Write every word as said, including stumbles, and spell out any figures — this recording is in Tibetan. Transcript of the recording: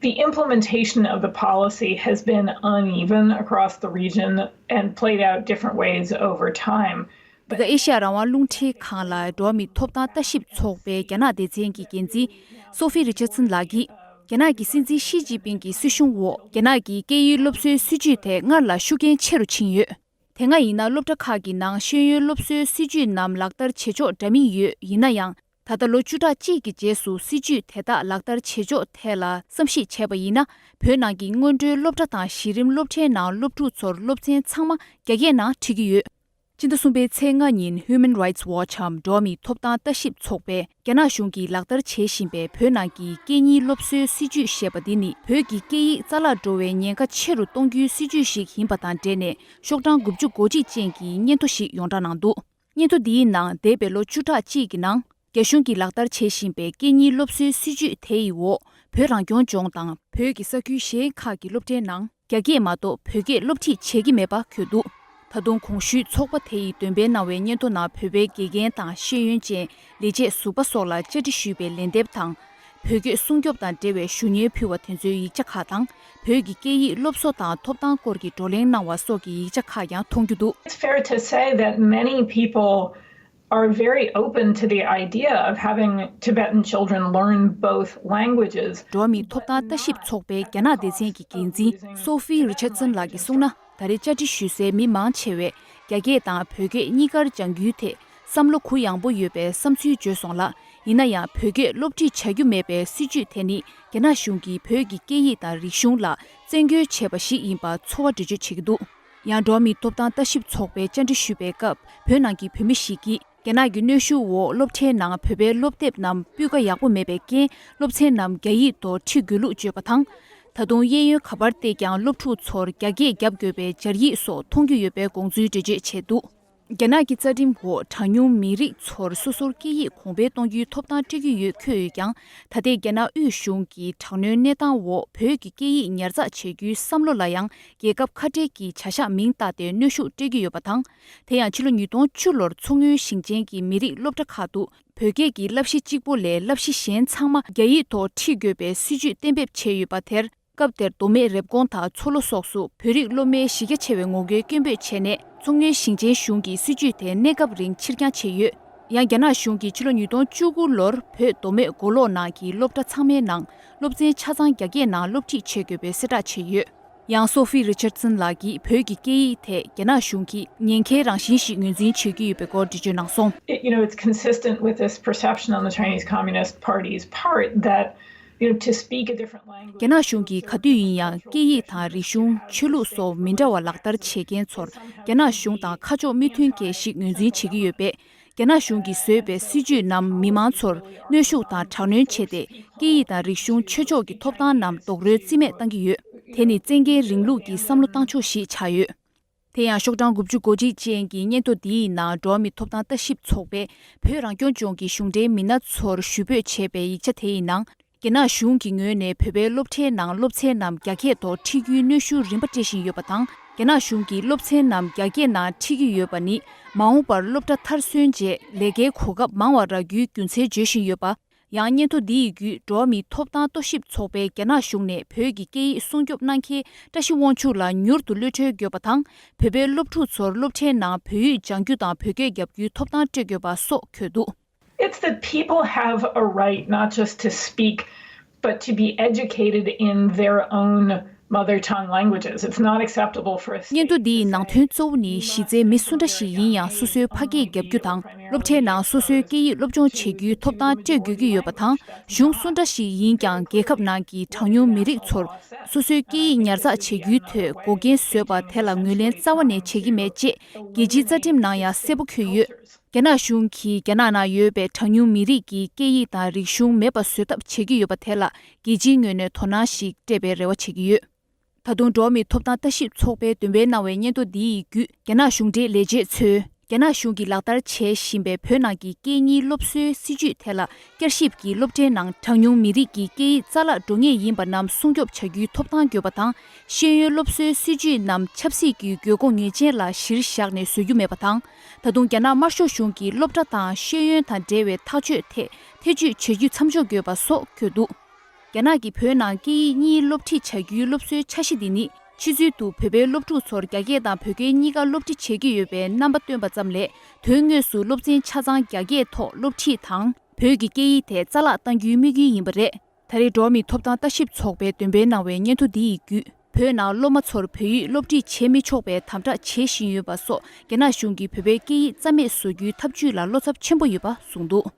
The implementation of the policy has been uneven across the region and played out different ways over time. འདི་ག་ཨེ་ཤ་ཡ་རང་དབང་རླུང་འཕྲིན་ཁང་ལ་འགྲོ་བ་མིའི་ཐོབ་ཐང་ལྟ་ཞིབ་ཚོགས་པའི་རྒྱ་ནག་སྡེ་ཚན་གྱི་འགན་འཛིན་སོ་ཧྥི་རི་ཆར་སན་ལགས་ཀྱིས། རྒྱ་ནག་གི་སྲིད་འཛིན་ཞི་ཅིན་ཕིང་གི་སྲིད་གཞུང་འོག་རྒྱ་ནག་གི་སྐད་ཡིག་སློབ་གསོའི་སྲིད་ཇུས་དེ་སྔར་ལས་ཤུགས་རྐྱེན་ཆེ་རུ་ཕྱིན་ཡོད། དེ་སྔ་ཡིན་ན་སློབ་གྲྭ་ཁག་གི་ནང་ཤེས་ཡོན་སློབ་གསོའི་སྲིད་ཇུས་རྣམས་ལག་བསྟར་བྱེད་ཕྱོགས་འདྲ་མིན་ཡོད། ཡིན་ན་ཡང་། ད་ལྟ་ལོ་བཅུ་ཕྲག་གཅིག་གི་རྗེས་སུ་སྲིད་ཇུས་དེ་དག་ལག་བསྟར་བྱེད་ཕྱོགས་ཐད་ལ་བསམ་གཞིག་བྱས་པ་ཡིན་ན། བོད་ནང་གི་སྔོན་འགྲོའི་སློབ་གྲྭ་དང་གཞི་རིམ་སློབ་གྲྭའི་ནང་སློབ་ཕྲུག་ཚོར་སློབ་ཚན་ཚང་མ་རྒྱ་སྐད་ནང་ཁྲིད་ཀྱི་ཡོད། སྤྱི་ཟླ་གསུམ་པའི་ཚེས་ལྔ་ཉིན་Human Rights Watch འམ་འགྲོ་བ་མིའི་ཐོབ་ཐང་ལྟ་ཞིབ་ཚོགས་པས་རྒྱ་ནག་གཞུང་གིས་ལག་བསྟར་བྱེད་བཞིན་པའི་བོད་ནང་གི་སྐད་གཉིས་སློབ་གསོའི་སྲིད་ཇུས་ཞེས་པ་འདི་ནི་བོད་ཀྱི་སྐད་ཡིག་རྩ་བརླག་འགྲོ་བའི་ཉེན་ཁ་ཆེ་རུ་གཏོང་རྒྱུའི་སྲིད་ཇུས་ཤིག་ཡིན་པ་དང་འབྲེལ་ནས། ཤོག་གྲངས་དགུ་བཅུ་གོ་གཅིག་ཅན་གྱི་སྙན་ཐོ་ཞིག་ཡོངས་བསྒྲགས་གནང་འདུག། སྙན་ཐོ་འདིའི་ནང་འདས་པའི་ལོ་བཅུ་ཕྲག་གཅིག་གི་ནང་རྒྱ་གཞུང་གིས་ལག་བསྟར་བྱེད་བཞིན་པའི་སྐད་གཉིས་སློབ་གསོའི་སྲིད་ཇུས་དེ་ཡི་འོག་བོད་རང་སྐྱོང་ལྗོངས་དང་བོད་ཀྱི་ས་ཁུལ་གཞན་ཁག་གི་སློབ་གྲྭའི་ནང་རྒྱ་སྐད་མ་གཏོགས་བོད་སྐད་སློབ་ཁྲིད་བྱེད་ཀྱི་མེད་པ་འཁོད་འདུག། ད་དུང་གོང་ཞུས་ཚོགས་པ་དེ་ཡིས་འདོན་སྤེལ་གནང་བའི་སྙན་ཐོ་ནང་བོད་པའི་དགེ་རྒན་དང་ཤེས་ཡོན་ཅན་ལས་བྱེད་ཟུར་པ་སོགས་ལ་བཅར་འདྲི་ཞུས་པའི་ལན་འདེབས་དང་། བོད་སྐད་སྲུང་སྐྱོབ་དང་འབྲེལ་བའི་ཞུ་སྙན་ཕུལ་བ་དེ་ཚོའི་ཡིག་ཆ་ཁག་དང་། བོད་ཀྱི་སྐད་ཡིག་སློབ་གསོ་དང་ཐོབ་ཐང་སྐོར་གྱི་བགྲོ་གླེང་གནང་བ་སོགས་ཀྱི་ཡིག་ཆ་ཁག་ཀྱང་མཐོང་རྒྱུ་འདུག། It's fair to say that many people are very open to the idea of having Tibetan children learn both languages. འགྲོ་བ་མིའི་ཐོབ་ཐང་ལྟ་ཞིབ་ཚོགས་པའི་རྒྱ་ནག་སྡེ་ཚན་གྱི་འགན་འཛིན་སོ་ཧྥི་རི་ཆར་སན་ལགས་ཀྱིས་གསུངས་ན། ད་རེས་བཅར་འདྲི་ཞུ་སའི་མི་མང་ཆེ་བས་རྒྱ་སྐད་དང་བོད་སྐད་གཉིས་ཀར་སྦྱང་རྒྱུའི་ཐད་བསམ་བློ་གུ་ཡངས་པོ་ཡོད་པའི་བསམ་ཚུལ་བརྗོད་སོང་ལ། ཡིན་ན་ཡང་བོད་སྐད་སློབ་ཁྲིད་བྱ་རྒྱུ་མེད་པའི་སྲིད་ཇུས་དེ་ནི་རྒྱ་ནག་གཞུང་གིས་བོད་ཀྱི་སྐད་ཡིག་དང་རིག་གཞུང་ལ་བཙན་རྒོལ་བྱས་པ་ཞིག་ཡིན་པར་ཚོར་བ་འགྲེལ་བརྗོད་བྱེད་ཀྱི་འདུག། ཡང་འགྲོ་བ་མིའི་ཐོབ་ཐང་ལྟ་ཞིབ་ཚོགས་པས་བཅར་འདྲི་ཞུས་པའི་སྐབས་བོད་ནང་གི་བོད་མི་ཞིག་གིས། རྒྱ་ནག་གི་གནོན་ཤུགས་འོག་སློབ་གྲྭའི་ནང་བོད་པའི་སློབ་དེབ་རྣམས་སྤུས་ཀ་ཡག་པོ་མེད་པའི་རྐྱེན། སློབ་ཚན་རྣམས་རྒྱ་ཡིག་ཐོག་ཁྲིད་དགོས་ལུགས་བརྗོད་པ་དང་། ད་དུང་གཡས་གཡོན་ག་པར་བལྟས་ཀྱང་སློབ་ཕྲུག་ཚོར་རྒྱ་སྐད་རྒྱབ་དགོས་པའི་སྦྱར་ཡིག་སོགས་མཐོང་རྒྱུ་ཡོད་པའི་དགོངས་ཚུལ་འགྲེལ་བརྗོད་བྱས་འདུག། རྒྱ་ནག་གི་རྩ་ཁྲིམས་འོག་གྲངས་ཉུང་མི་རིགས་ཚོར་སོ་སོར་སྐད་ཡིག་གོང་འཕེལ་གཏོང་རྒྱུའི་ཐོབ་ཐང་སྤྲད་ཀྱི་ཡོད་འཁོད་ཡོད་ཀྱང་། ད་ལྟའི་རྒྱ་ནག་དབུས་གཞུང་གི་དྲག་གནོན་གནས་སྟངས་འོག་བོད་ཀྱི་སྐད་ཡིག་ཉར་ཚགས་བྱེད་རྒྱུའི་བསམ་བློ་ལ་ཡང་རྒྱལ་ཁབ་ཁ་བྲལ་གྱི་བྱ་གཞག་མིང་བཏགས་ཏེ་གནོན་ཤུགས་སྤྲད་ཀྱི་ཡོད་པ་དང་། དེ་ཡང་ཕྱི་ལོ་ཉིས་སྟོང་བཅུ་ལོར་མཚོ་སྔོན་ཞིང་ཆེན་གྱི་མི་རིགས་སློབ་གྲྭ་ཁག་ཏུ་བོད་སྐད་ཀྱི་བསླབ་གཞི་གཅིག་པོ་ལས་བསླབ་གཞི་གཞན་ཚང་མ་རྒྱ་ཡིག་ཐོག་ཁྲིད་དགོས་པའི་སྲིད་ཇུས་གཏན་འབེབས་བྱས་ཡོད་པ་དེར། སྐབས་དེར་མདོ་སྨད་རེབ་གོང་དང་མཚོ་ལྷོ་སོགས་སུ་བོད་རིགས་སློབ་མའི་གཞི་རྒྱ་ཆེ་བའི་ངོ་རྒོལ་སྐད་འབོད་བྱས་ནས། མཚོ་སྔོན་ཞིང་ཆེན་གཞུང་གིས་སྲིད་ཇུས་དེ་གནས་སྐབས་རིང་ཕྱིར་འགྱངས་བྱས་ཡོད། ཡང་རྒྱ་ནག་གཞུང་གིས་ཕྱི་ལོ་ཉིས་སྟོང་བཅུ་དགུ་ལོར་བོད་མདོ་སྨད་མགོ་ལོག་ནང་གི་སློབ་གྲྭ་ཚང་མའི་ནང་སློབ་ཚན་ཆ་ཚང་རྒྱ་སྐད་ནང་སློབ་ཁྲིད་བྱེད་དགོས་པའི་གསལ་བསྒྲགས་བྱས་ཡོད། ཡང་སོ་ཧྥི་རི་ཆར་སན་ལགས་ཀྱིས་བོད་ཀྱི་སྐད་ཡིག་ཐད་རྒྱ་ནག་གཞུང་གིས་ཉེན་ཁའི་རང་བཞིན་ཞིག་ངོས་འཛིན་བྱེད་ཀྱི་ཡོད་པའི་སྐོར་འགྲེལ་བརྗོད་གནང་སོང་། It, you know, it's consistent with this perception on the Chinese Communist Party's part that, you know, to speak a different language. རྒྱ་ནག་གཞུང་གིས་ག་དུས་ཡིན་ཡང་སྐད་ཡིག་དང་རིག་གཞུང་། ཆོས་ལུགས་སོགས་མི་འདྲ་བ་ལག་བསྟར་བྱེད་མཁན་ཚོར་རྒྱ་ནག་གཞུང་དང་ཁ་ཕྱོགས་མི་མཐུན་མཁན་ཞིག་ངོས་འཛིན་བྱེད་ཀྱི་ཡོད་པས། རྒྱ་ནག་གཞུང་གིས་བཟོས་པའི་སྲིད་ཇུས་རྣམས་མི་མང་ཚོར་གནོན་ཤུགས་དང་དྲག་གནོན་བྱས་ཏེ། སྐད་ཡིག་དང་རིག་གཞུང་། ཆོས་ཕྱོགས་ཀྱི་ཐོབ་ཐང་རྣམས་རྡོག་རོལ་རྩིས་མེད་བཏང་གི་ཡོད། དེ་ནི་བཙན་རྒྱལ་རིང་ལུགས་ཀྱི་བསམ་བློ་བཏང་ཕྱོགས་ཤིག་ཆགས་ཡོད། དེ་ཡང་ཤོག་གྲངས་དགུ་བཅུ་གོ་གཅིག་ཅན་གྱི་སྙན་ཐོ་འདིའི་ནང་འགྲོ་བ་མིའི་ཐོབ་ཐང་ལྟ་ཞིབ་ཚོགས་པས་བོད་རང་སྐྱོང་ལྗོངས་ཀྱི་གཞུང་འབྲེལ་མི་སྣ་ཚོར་ཞུ་འབོད་བྱས་པའི་ཡིག་ཆ་དེའི་ནང་། རྒྱ་ནག་གཞུང་གི་ངོས་ནས་བོད་པའི་སློབ་གྲྭའི་ནང་སློབ་ཚན་རྣམས་རྒྱ་སྐད་ཐོག་ཁྲིད་རྒྱུའི་གནོན་ཤུགས་རིམ་པ་སྤྲད་བཞིན་ཡོད་པ་དང་། རྒྱ་ནག་གཞུང་གིས་སློབ་ཚན་རྣམས་རྒྱ་སྐད་ནང་ཁྲིད་ཀྱི་ཡོད་པ་ནི། མ་འོངས་པར་སློབ་གྲྭ་མཐར་སོན་རྗེས་ལས་ཀའི་གོ་སྐབས་མང་བ་རག་རྒྱུའི་རྒྱུ་མཚན་བརྗོད་བཞིན་ཡོད་པ། ཡང་སྙན་ཐོ་འདི་ཡི་བརྒྱུད་འགྲོ་བ་མིའི་ཐོབ་ཐང་རྟོག་ཞིབ་ཚོགས་པས་རྒྱ་ནག་གཞུང་ནས་བོད་ཀྱི་སྐད་ཡིག་སྲུང་སྐྱོབ་གནང་མཁན་བཀྲ་ཤིས་དབང་ཕྱུག་ལ་མྱུར་དུ་གློད་གྲོལ་དགོས་པ་དང་། བོད་པའི་སློབ་ཕྲུག་ཚོར་སློབ་གྲྭའི་ནང་བོད་ཡིག་སྦྱང་རྒྱུ་དང་བོད་སྐད་རྒྱབ་རྒྱུའི་ཐོབ་ཐང་སྤྲད་དགོས་པ་སོགས་འཁོད་འདུག། It's that people have a right not just to speak, but to be educated in their own mother tongue languages. It's not acceptable for a state to say སྙན་ཐོ་འདིའི་ནང་དོན་གཙོ་བོ་ནི་གཞི་རྩའི་མི་སུ་འདྲ་ཞིག་ཡིན་ཡང་སོ་སོའི་ཕ་སྐད་རྒྱབ་རྒྱུ་དང་། སློབ་གྲྭའི་ནང་སོ་སོའི་སྐད་ཡིག་སློབ་སྦྱོང་བྱེད་རྒྱུའི་ཐོབ་ཐང་སྤྲད་དགོས་ཀྱི་ཡོད་པ་དང་། གཞུང་སུ་འདྲ་ཞིག་ཡིན་ཀྱང་རྒྱལ་ཁབ་ནང་གི་གྲངས་ཉུང་མི་རིགས་ཚོར་སོ་སོའི་སྐད་ཡིག་ཉར་ཚགས་བྱེད་རྒྱུའི་ཐད་འགོག་རྐྱེན་བཟོས་པ་དེ་ལ་ངོས་ལེན་རྩ་བ་ནས་བྱེད་ཀྱི་མེད་ཅེས་རྒྱལ་སྤྱིའི་རྩ་ཁྲིམས་ནང་ཡང་གསལ་པོ་འཁོད་ཡོད། རྒྱ་ནག་གཞུང་གིས་རྒྱ་ནག་ནང་ཡོད་པའི་གྲངས་ཉུང་མི་རིགས་ཀྱི་སྐད་ཡིག་དང་རིག་གཞུང་མེད་པ་བཟོ་ཐབས་བྱེད་ཀྱི་ཡོད་པ་དེ་ལ་རྒྱལ་སྤྱིའི་ངོས་ནས་དོ་སྣང་ཞིག་སྤྲད་པའི་རེ་བ་བྱེད་ཀྱི་ཡོད། ད་དུང་འགྲོ་བ་མིའི་ཐོབ་ཐང་ལྟ་ཞིབ་ཚོགས་པས་འདོན་སྤེལ་གནང་བའི་སྙན་ཐོ་འདི་ཡི་བརྒྱུད་རྒྱ་ནག་གཞུང་འབྲེལ་ལས་བྱེད་ཚོས་རྒྱ་ནག་གཞུང་གིས་ལག་བསྟར་བྱེད་བཞིན་པའི་བོད་ནང་གི་སྐད་གཉིས་སློབ་གསོའི་སྲིད་ཇུས་ཐད་ལ་བསྐྱར་ཞིབ་ཀྱིས་སློབ་གྲྭའི་ནང་གྲངས་ཉུང་མི་རིགས་ཀྱི་སྐད་ཡིག་རྩ་བརླག་འགྲོ་ངེས་ཡིན་པ་རྣམས་སྲུང་སྐྱོབ་བྱ་རྒྱུའི་ཐོབ་ཐང་དགོས་པ་དང་། ཤེས་ཡོན་སློབ་གསོའི་སྲིད་ཇུས་རྣམས་ཆབ་སྲིད་ཀྱི་དགོས་མཁོ་ངེས་ཅན་ལ་གཞིར་བཞག་ནས་བཟོ་རྒྱུ་མེད་པ་དང་། ད་དུང་རྒྱ་ནག་དམར་ཤོག་གཞུང་གིས་སློབ་གྲྭ་དང་ཤེས་ཡོན་དང་འབྲེལ་བའི་ཐག་གཅོད་ཐད་ཐེ་ཇུས་བྱེད་རྒྱུ་མཚམས་འཇོག་དགོས་པ་སོགས་འཁོད་འདུག། རྒྱ་ནག་གིས་བོད་ནང་སྐད་ཡིག་གཉིས་སློབ་ཁྲིད་བྱ་རྒྱུའི་སློབ་གསོའི་འཆར་གཞི་འདི་ནི། ཕྱི་ཚུལ་དུ་བོད་པའི་སློབ་ཕྲུག་ཚོར་རྒྱ་སྐད་དང་བོད་སྐད་གཉིས་ཀ་སློབ་ཁྲིད་བྱེད་ཀྱི་ཡོད་པའི་རྣམ་པ་སྟོན་པ་ཙམ་ལས། དོན་དངོས་སུ་སློབ་ཚན་ཆ་ཚང་རྒྱ་སྐད་ཐོག་སློབ་ཁྲིད་དང་། བོད་ཀྱི་སྐད་ཡིག་དེ་རྩ་བརླག་གཏང་རྒྱུའི་དམིགས་ཡུལ་ཡིན་པ་རེད། ད་རེས་འགྲོ་བ་མིའི་ཐོབ་ཐང་ལྟ་ཞིབ་ཚོགས་པས་འདོན་སྤེལ་གནང་བའི་སྙན་ཐོ་འདི་ཡི་བརྒྱུད། བོད་ནང་སློབ་མ་ཚོར་བོད་ཡིག་སློབ་ཁྲིད་བྱེད་མི་ཆོག་པའི་དམ་དྲག་བྱེད་བཞིན་ཡོད་པ་སོགས། རྒྱ་ནག་གཞུང་གིས་བོད་པའི་སྐད་ཡིག་རྩ་མེད་བཟོ་རྒྱུའི་ཐབས་ཇུས་ལ་བློ་འཚབ་ཆེན་པོ་ཡོད་པ་གསུངས་འདུག།